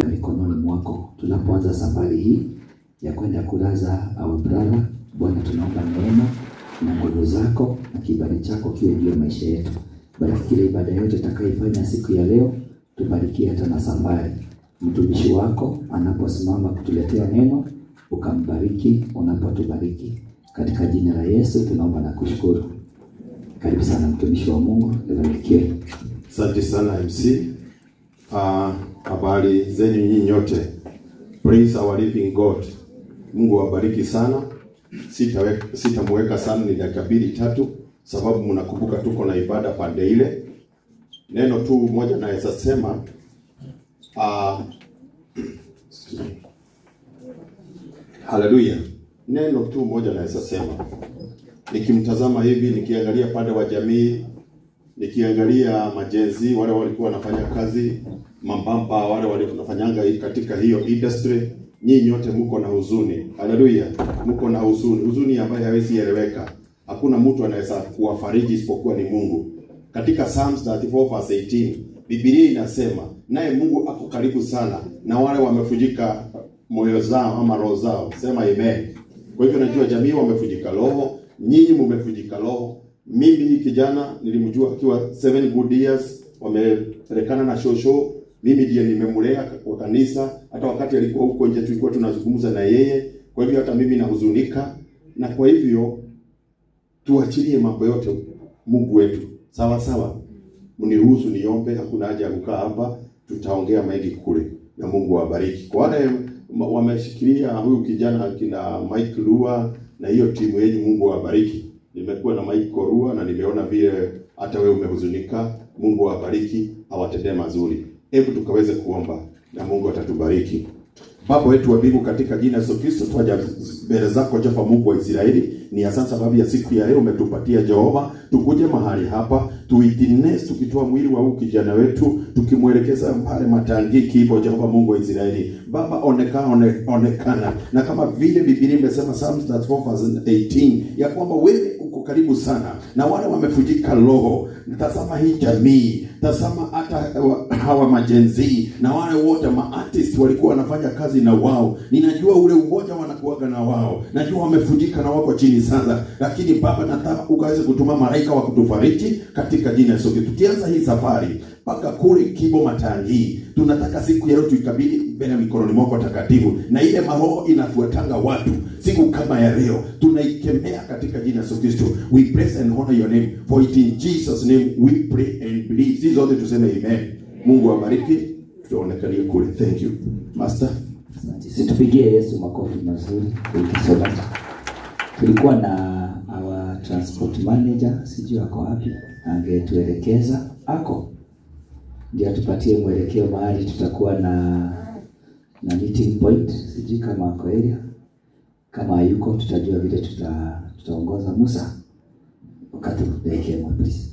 Mikononi mwako tunapoanza safari hii ya kwenda kulaza our brother. Bwana, tunaomba neema na nguvu zako na kibali chako kiwe juu ya maisha yetu. Bariki kile ibada yote tutakayoifanya siku ya leo, tubarikie hata na safari. Mtumishi wako anaposimama kutuletea neno, ukambariki unapotubariki. Katika jina la Yesu tunaomba na kushukuru. Karibu sana mtumishi wa Mungu, ubarikiwe. Asante sana MC. Habari zenu nyinyi nyote. Praise our living God. Mungu awabariki sana. Sitamweka sana, ni dakika 2 3, sababu mnakumbuka tuko na ibada pande ile. Neno tu moja naweza sema, haleluya. Neno tu moja naweza sema, nikimtazama hivi, nikiangalia pande wa jamii, nikiangalia majenzi wale walikuwa wanafanya kazi mambamba, wale walifanyanga katika hiyo industry, nyinyi nyote mko na huzuni. Haleluya, mko na huzuni, huzuni ambayo haiwezi eleweka. Hakuna mtu anaweza kuwafariji isipokuwa ni Mungu. Katika Psalms 34 verse 18, Biblia inasema naye Mungu ako karibu sana na wale wamefujika moyo zao ama roho zao. Sema amen. Kwa hivyo najua jamii wamefujika roho, nyinyi mmefujika roho. Mimi kijana nilimjua akiwa 7 good years, wamepelekana na shosho. Mimi ndiye nimemlea kwa kanisa, hata wakati alikuwa huko nje tulikuwa tunazungumza na yeye. Kwa hivyo hata mimi nahuzunika, na kwa hivyo tuachilie mambo yote Mungu wetu. Sawa sawa. Mniruhusu niombe, hakuna haja ya kukaa hapa, tutaongea mengi kule. Na Mungu awabariki. Kwa wale wameshikilia huyu kijana kina Mike Lua na hiyo timu yenu, Mungu awabariki. Nimekuwa na Mike Korua na nimeona vile hata wewe umehuzunika. Mungu awabariki, awatendee mazuri. Hebu tukaweze kuomba na Mungu atatubariki. Baba wetu wa mbingu, katika jina la Yesu Kristo twaja mbele zako Jehova Mungu wa Israeli. Ni asante sababu ya siku ya leo umetupatia Jehova, tukuje mahali hapa tuitines, tukitoa mwili wa huyu kijana wetu tukimwelekeza pale Matangiki ipo Jehova Mungu wa Israeli. Baba onekana, onekana. Na kama vile Biblia imesema Psalms 34 verse 18 ya kwamba wewe uko karibu sana na wale wamefujika roho. Tazama hii jamii, tazama hata hawa majenzi na wale wote maartist walikuwa wanafanya kazi na wao. Ninajua ule umoja wanakuaga na wao, najua wamefujika na wako chini sana, lakini Baba nataka ukaweze kutuma malaika wa kutufariji katika jina la Yesu. Tukianza hii safari mpaka kule Kibo Matangi, tunataka siku ya leo tuikabidhi mbele mikononi mwako takatifu, na ile maroho inafuatanga watu siku kama ya leo tunaikemea katika jina la Yesu Kristo. We bless and honor your name, for it in Jesus name we pray and believe. Sisi zote tuseme amen. Mungu awabariki, tutaonekana kule. Thank you Master. Asante. Situpigie Yesu makofi mazuri. Thank you so much. Tulikuwa na our transport manager, sijui ako wapi, angetuelekeza ako ndio atupatie mwelekeo mahali tutakuwa na meeting point. Sijui kama ako area, kama hayuko tutajua vile tutaongoza. Musa, wakati dakika moja please.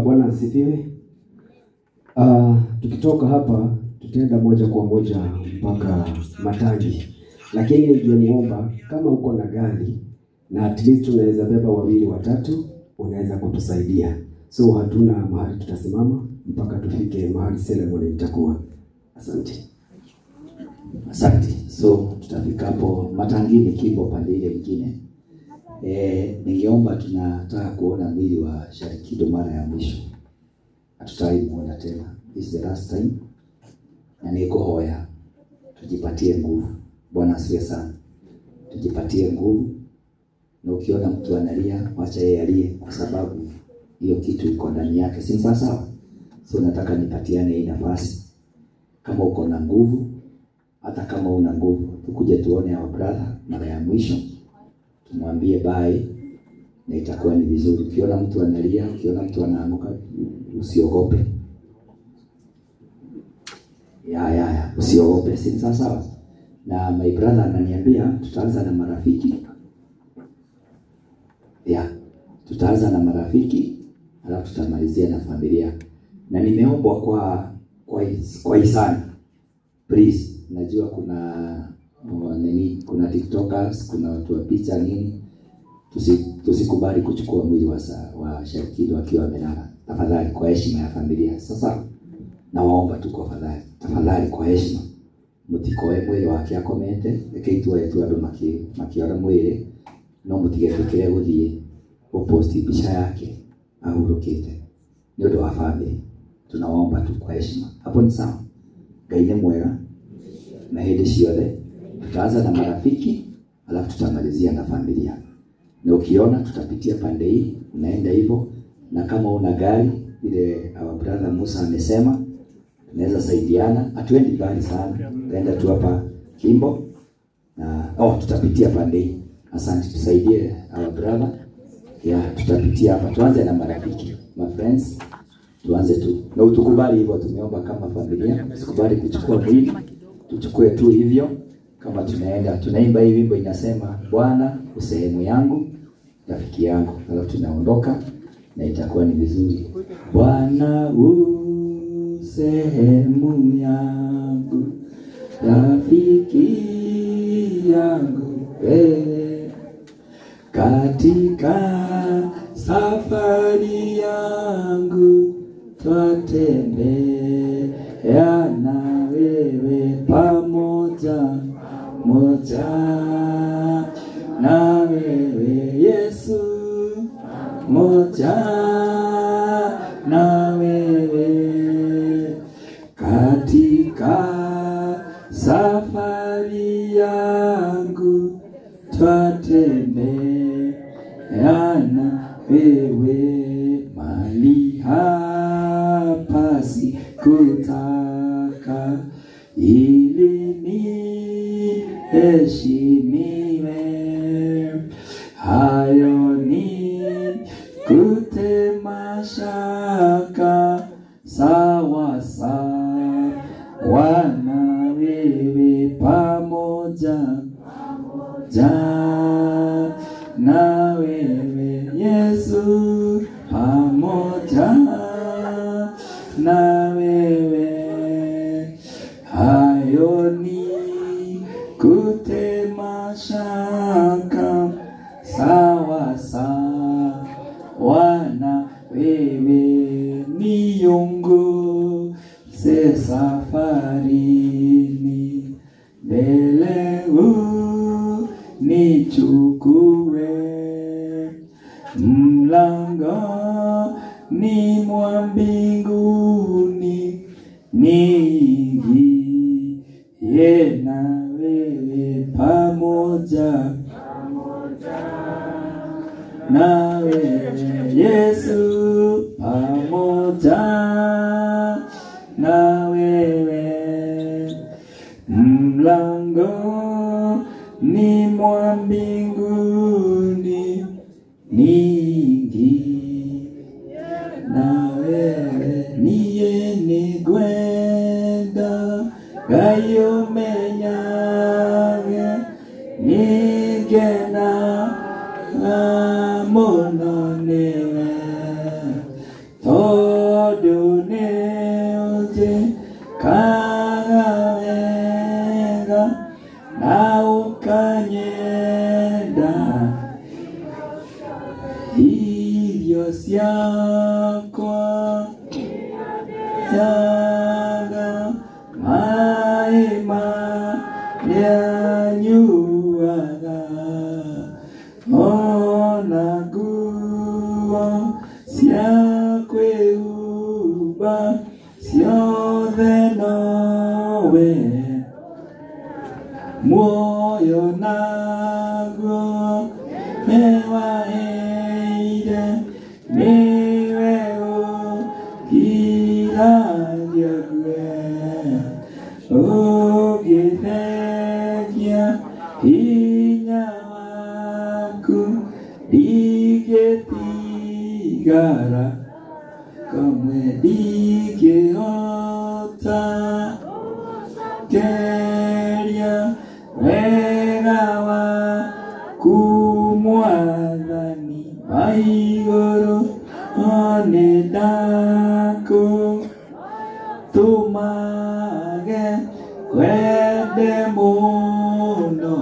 Bwana asifiwe. Tukitoka hapa tutaenda moja kwa moja mpaka Matangi. Lakini ningemuomba kama uko na gari na at least unaweza beba wawili watatu, unaweza kutusaidia. So hatuna mahali tutasimama mpaka tufike mahali ceremony itakuwa. Asante. Asante. So tutafika hapo Matangi ni Kibo pande ile nyingine. Ningeomba, tunataka kuona mwili wa Sharikido mara ya mwisho. Hatutawahi muona tena. This is the last time. Na nikuhoya tujipatie nguvu. Bwana asifiwe sana. Tujipatie nguvu. Na ukiona mtu analia, wacha yeye alie, kwa sababu hiyo kitu iko ndani yake. Si sawa sawa? So nataka nipatiane hii nafasi. Kama uko na nguvu, hata kama una nguvu, tukuje tuone our brother mara ya mwisho. Tumwambie bye na itakuwa ni vizuri. Ukiona mtu analia, ukiona mtu anaanguka, usiogope. Ya, usiogope, si sawa sawa? Na my brother ananiambia tutaanza na marafiki. Ya, tutaanza na marafiki, alafu tutamalizia na familia. Na nimeombwa kwa hisani. Please, najua kuna nini, kuna TikTokers, kuna watu wa picha nini. Tusikubali kuchukua mwili wa Sharikido akiwa amelala. Tafadhali, kwa heshima ya familia. Sasa nawaomba tu kwa fadhali. Tafadhali kwa heshima. Mutikoe mwili wake akomete, reke itwae tu andu makiora mwili, no mutigetĩkĩre gũthiĩ gũposti mbica yake ahurũkĩte. Nĩ ũndũ wa family. Tunawaomba tu kwa heshima. Hapo ni sawa. Ngai nĩ mwega na hĩndĩ ciothe. Tutaanza na marafiki, alafu tutamalizia na familia. Na ukiona tutapitia pande hii, unaenda hivyo. Na kama una gari, vile our brother Musa amesema, tunaweza saidiana. Hatuendi mbali sana, tutaenda tu hapa Kimbo. Na tutapitia pande hii. Asante, tusaidie our brother. Ya, tutapitia hapa. Tuanze na marafiki, my friends. Tuanze tu. Na utukubali hivyo, tumeomba kama familia, usikubali kuchukua mwili. Tuchukue tu hivyo. Kama tunaenda, tunaimba hii wimbo inasema, Bwana usehemu yangu, rafiki yangu. Alafu tunaondoka na itakuwa ni vizuri. Bwana usehemu yangu, rafiki yangu, katika safari yangu twatembea na wewe pamoja moja na wewe Yesu, moja na wewe katika safari yangu twatembea na wewe. Mali hapa sikutaka ili niheshimiwe, hayo ni kutema shaka, sawa sawa na wewe pamoja na wewe Yesu, pamoja na wewe. Hayo ni kutema shaka, sawa sawa na wewe, niongoze safarini, mbele unichukue, mlangoni mwa mbinguni niingie na wewe pamoja na wewe Yesu, pamoja na wewe. Mlangoni mwa mbinguni niingie na wewe, niye nigwenda Ngai umenyage, nigena mũno nĩwe, tondũ nĩũnjĩkaga wega na ũkanyenda. Irio ciakwa yaga maĩ marĩa nyuaga, o cia kwĩhumba ciothe nowe muoyo naguo nĩwaheire nĩwe ũkiragia ngue ũngĩthengia hinya waku ndingĩtigara kamwe ndingĩhota keria wega waku mwathani wa igũrũ nĩ ndakũtũmage kwende mũno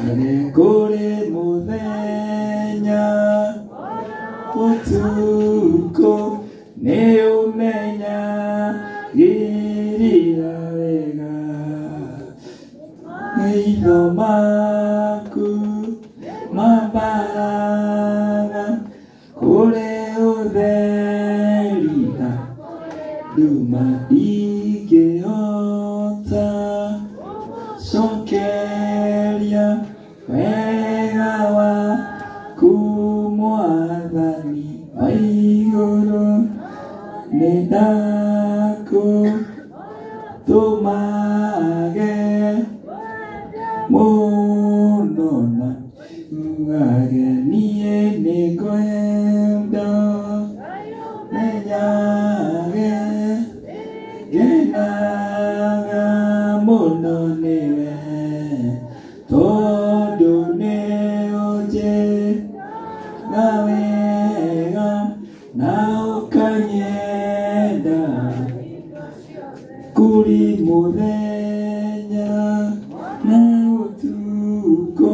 age kũrĩ mũthenya ũtukũ nĩ ũmenyagĩrĩra wega maitho maku mambaraga kũrĩ ũtheri na nduma ndingĩhota cokeria wega waku mwathani wa igũrũ nĩ ndakũtũmage mũno na ugage niĩ nĩngwenda menyage ngenaga mũno nĩwe tondũ nĩũnjĩkaga wega na ũkanyenda kũrĩ mũthenya na ũtukũ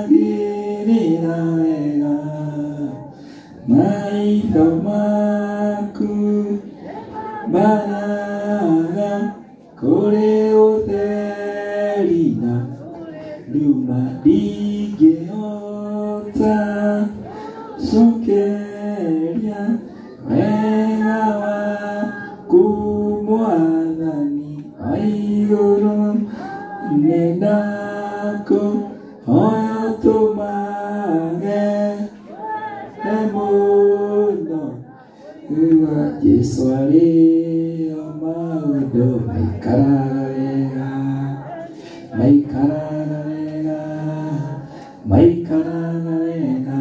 menyagĩrĩra wega maitho maku maraga kũrĩ ũtheri na nduma ndingĩhota cokeria wega waku mwathani wa igũrũ nĩ ndakũhoya ũtũmage mũno uga Jesũ arĩ o maũndũ maikaraga wega maikaraga wega maikaraga wega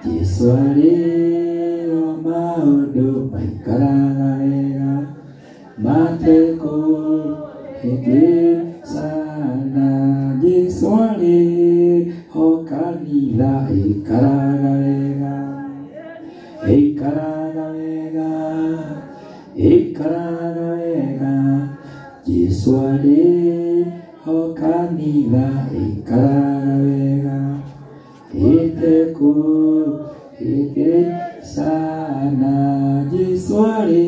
Jesũ arĩ o maũndũ maikaraga wega matekũhĩngĩcana Jesũ arĩ ho kanitha ĩikaraga wega ĩikaraga wega ĩikaraga wega Jesũ arĩ ho kanitha ĩikaraga wega ĩtekũhĩngĩcana Jesũ arĩ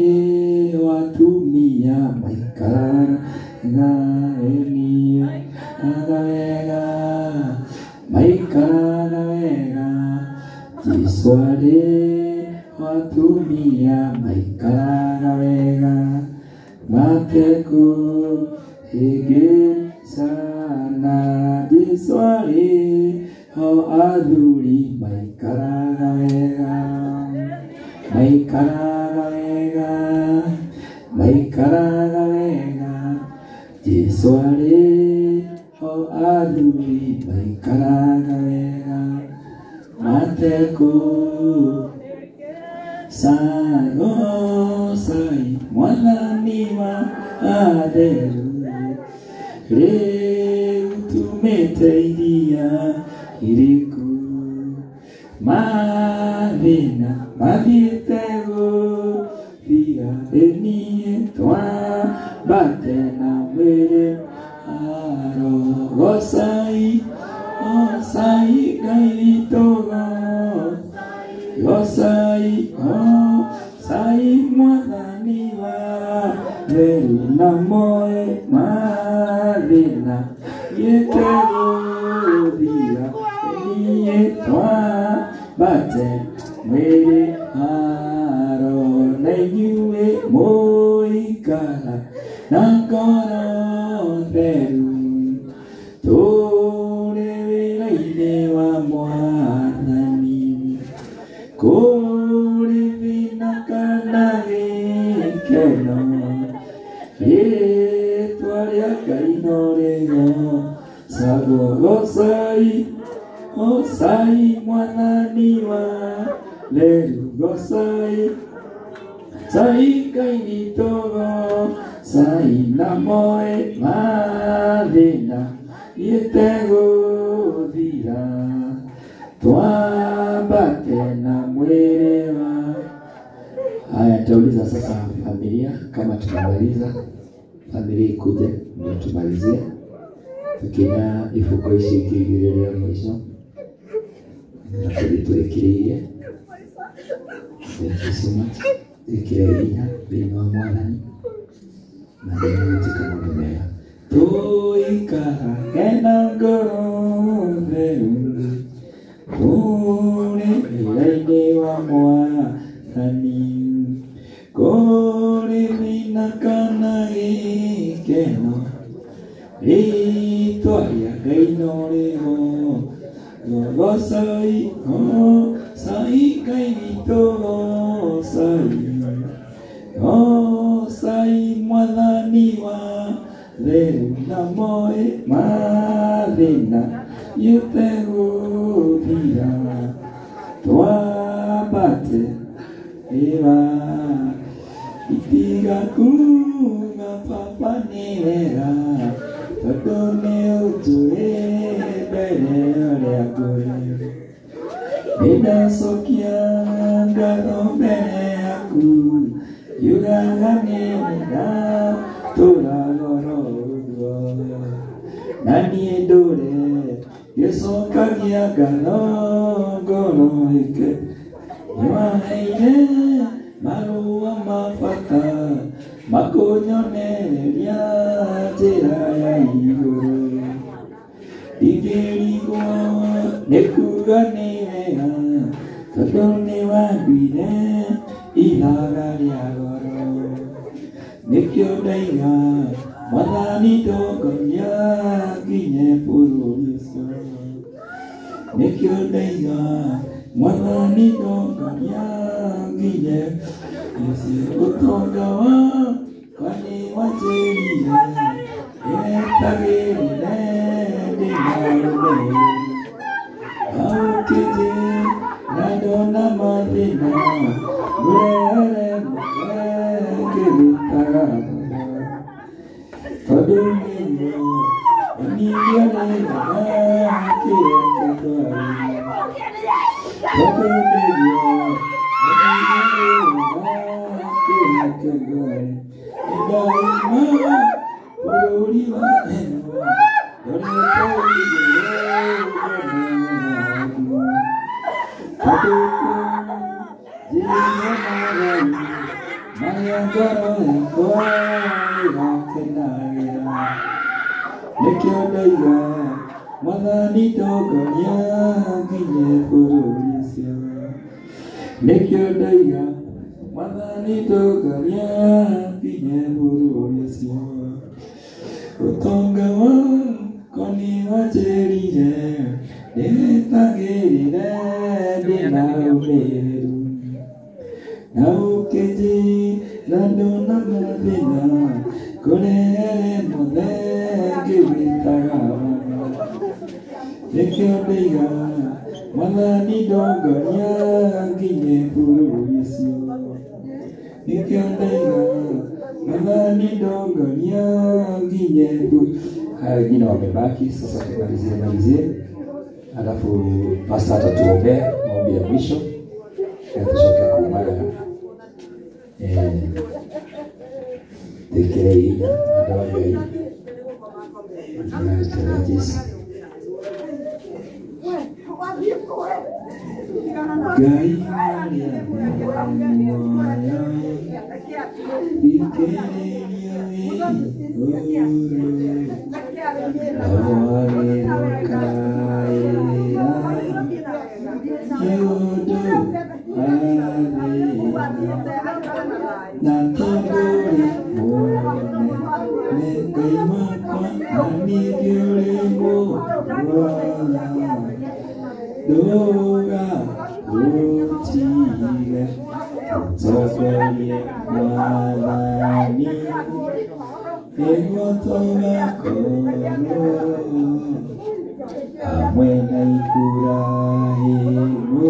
ho atumia maikaraga wega maikaraga wega Jesũ arĩ ho atumia maikaraga wega matekũhĩngĩcana Jesũ arĩ ho athuri maikaraga wega maikaraga wega maikaraga wega Jesũ arĩ ho athuri maikaraga wega matekũhĩngĩcana mwathani wa atheru rĩu tumĩte iria irĩkũ mathĩna mathiĩte gũthira ĩniĩ twambate na mwĩrĩ arogocai gocai Ngai witũ gocai gocai mwathani wa theru na moe mathĩna gĩte gũthira niĩ twambate mwĩrĩ haro na inyuĩ mũikara na ngoro theru tũrĩ wĩra-inĩ wa Mwathani kũrĩ thĩna kana gĩkeno rĩĩtwa rĩa Ngai no rĩgoocagwo. Goocai, goocai Mwathani wa theru, goocai, goocai Ngai witũ, goocai na moe mathĩna gĩtegũthira twambate na mwĩrĩ wa. Haya, nitauliza sasa familia kama tumemaliza. Familia ikuje ndio tumalizie tukina ifuko ici ikigiriria mwisho na tũgĩtwĩkĩrĩire. Thank you so much. Twĩkĩre hinya thĩinĩ wa Mwathani na nĩgũtuĩka maũndũ mega. Tũikarage na ngoro theru tũrĩ wĩra-inĩ wa Mwathani kũrĩ thĩna kana gĩkeno rĩĩtwa rĩa Ngai no rĩgoocagwo. Goocai, goocai Ngai witũ, goocai, goocai Mwathani wa theru na moe mathĩna gĩtegũthira twambate ĩwa itiga kuuga Baba nĩ wega tondũ nĩ ũnjũĩ mbere ũrĩa ngũrĩ. Nĩndacokia ngatho mbere yaku yugaga nĩ wega tũra goro ũguo na niĩ ndũre ngĩcokagia ngatho ngoro ĩke. Nĩwaheire marũa ma bata makũnyonereria njĩra ya igũrũ. Ndingĩrigwo nĩ kuuga nĩ wega tondũ nĩwanduire ithaga rĩa goro. Nĩkĩo ndaiga Mwathani ndongoria nginye bũrũri ũcio. Nĩkĩo ndaiga Mwathani ndongoria nginye ũcio. Ũtonga wakwa nĩwanjĩrire etagĩrĩre ndĩna rũmĩrĩru. Aũkĩnjĩra ndona mathĩna ngũrehere mũtwe ngĩrutaga baba. Tondũ nĩguo onithia rĩega kĩrĩa kĩndwarire. Tondũ nĩguo onithia rĩega kĩrĩa kĩndwarire. Nĩndauma bũrũri wa ĩno ndorete igũrũ ngĩona waku. Tondũ kũu njĩra magai marĩa ngoro yakwa ĩgakenagĩra. Nĩkĩo ndaiga Mwathani ndongoria nginye bũrũri ũcio. Nĩkĩo ndaiga Mwathani ndongoria nginye bũrũri ũcio. Ũtonga wakwa nĩwanjĩrire ndĩtagĩrĩre ndĩna ũmĩrĩru. Na ũkĩnjĩra ndona mathĩna ngũrehere mothe ngĩwĩtaga baba. Nĩkĩo ndaiga Mwathani ndongoria nginye bũrũri ũcio. Nĩkĩo ndaiga Mwathani ndongoria nginye bũrũri. Haya, wengine wamebaki, sasa tumalizie malizie, alafu pasta atatuombea maombi ya mwisho na tucoke kumagara. Twĩkĩre hinya andũ a Ngai na rĩĩtwa rĩa Jesũ. Ngai arĩa me muoyo thikĩrĩria igũrũ na wagĩrũkaĩra Ndũga ũtige ũtongorie Mwathani nĩguo tũgakorwo hamwe na Iburahĩmu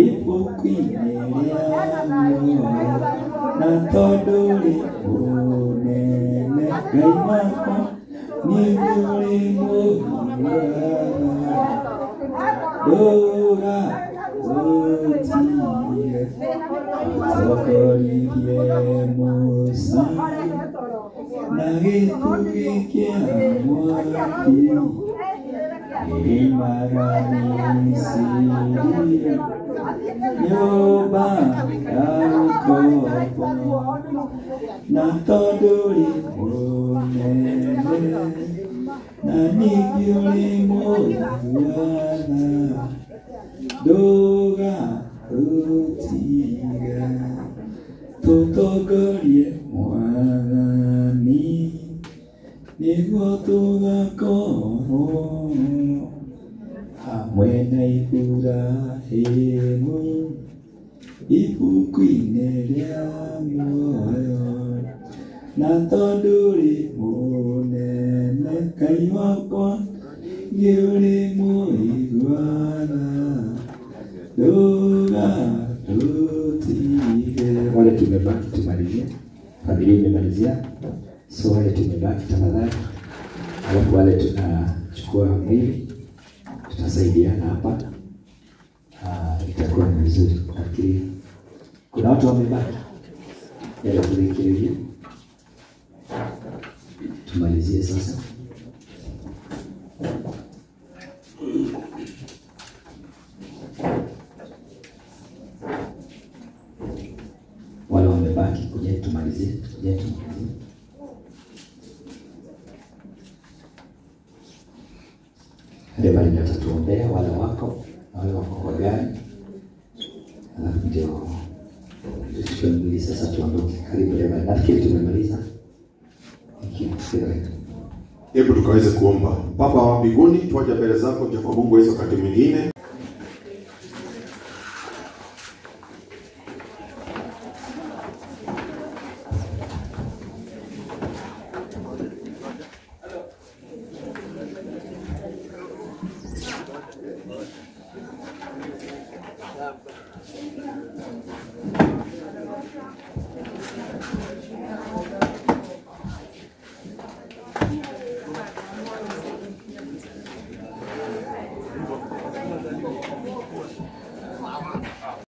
ibuku-inĩ rĩa muoyo na tondũ ũrĩ mũnene Ngai wakwa nĩguo ũrĩ mũigua ndũga ũtige ũtongoririe Musa na gĩtugĩ kĩa mwaki kĩrĩma Misiri nyũmba ya ũkombo na tondũ ũrĩ mũnene na ningĩ ũrĩ mũigua ndũga ũtige tũtongorie Mwathani nĩguo tũgakorwo hamwe na Iburahĩmu ibuku-inĩ rĩa muoyo na tondũ ũrĩ mũnene Ngai wakwa nĩ ũrĩ mũigua ndũga ũtige. Wale tumebaki tumalizie, familia imemalizia, so wale tumebaki tafadhali, alafu wale tunachukua mwili tutasaidiana hapa, itakuwa ni vizuri. Nafikiri kuna watu wamebaki, yale tulikiria, tumalizie sasa. Wale wamebaki kuja tumalizie, kuja tumalizie. Reverend atatuombea wale wako na wale wako kwa gari, alafu ndio tuchukue mwili sasa tuondoke. Karibu Reverend, nafikiri tumemaliza. Thank you. Reverend. Hebu tukaweze kuomba. Baba wa mbinguni, twaja mbele zako Jehova Mungu wetu wakati mwingine.